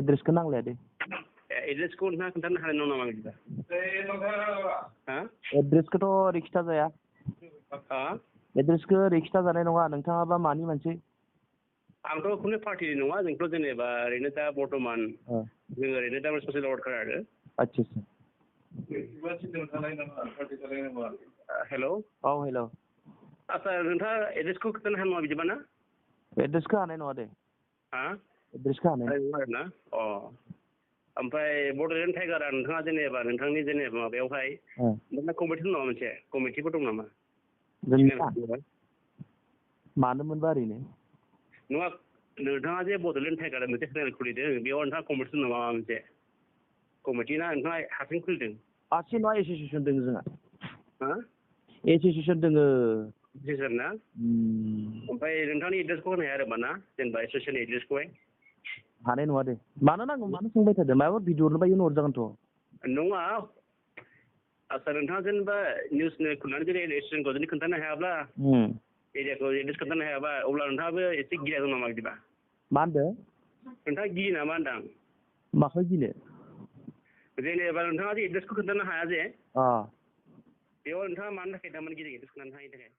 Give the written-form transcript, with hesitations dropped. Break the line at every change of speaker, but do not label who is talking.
एड्रेसखौ नांलाया दे
एड्रेसखौ नोंथाङा खोन्थानो हानाय नङा नामा बिदिबा
एड्रेसखौथ' ओरै खिथा जाया एड्रेसखौ ओरै खिथा जानाय नङा नोंथाङाबा मानि मानसि
आंथ' खुनु पार्टिनि नङा जोंथ' जेनेबा ओरैनो दा बर्थमान जों ओरैनो दा ससियेल वार्कार आरो
आच्छा
हेल'
औ हेल'
आच्छा नोंथाङा एड्रेसखौ खोन्थानो हानाय नङा बिदिबा ना
एड्रेसखौ हानाय नङा दे एड्रेसखौ हानाय
नङा आरोना ओमफ्राय बड'लेण्ड टाइगारा नोंथाङा जेनेबा नोंथांनि जेनेबा माबायावहाय नोंथांना कमिटि दं नामा मोनसे कमिटिफोर दं नामा
मानोमोनबा ओरैनो
नङा नोंथाङा जे बड'लेण्ड टाइगार मोनसे चेनेल खुलिदों बेयाव नोंथाङा कमिटि दं नामा मोनसे कमिटि ना नोंथाङा हारसिं खुलिदों
हारसिं नङा एस'सियेसन दङ जोंहा एस'सियेसन दङ
एस'सियेसन ना ओमफ्राय नोंथांनि एड्रेसखौ होनो हाया आरो ना जेनेबा एस'सियेसन एड्रेसखौहाय
हानाय नङा दे मानो नांगौ मानो सोंबाय थादों माबा भिडिअ हरनोबा इयुन हरजागोनथ'
नङा आच्छा नोंथाङा जेनेबा निउस खुलिनानै जुदि एस'सियेसनखौ जुदि खोन्थानो हायाब्ला एरियाखौ एड्रेस खोन्थानो हायाबा अब्ला नोंथाङाबो एसे गिया दं नामा बिदिबा
मा होनदों
नोंथाङा गियो नामा होनदां
माखौ गिनो
जेनेबा नोंथाङा जे एड्रेसखौ खोन्थानो हाया जे बेयाव नोंथाङा मानि थाखाय दामानि गिदिर एड्रेस खोन्थानो हायिनि थाखाय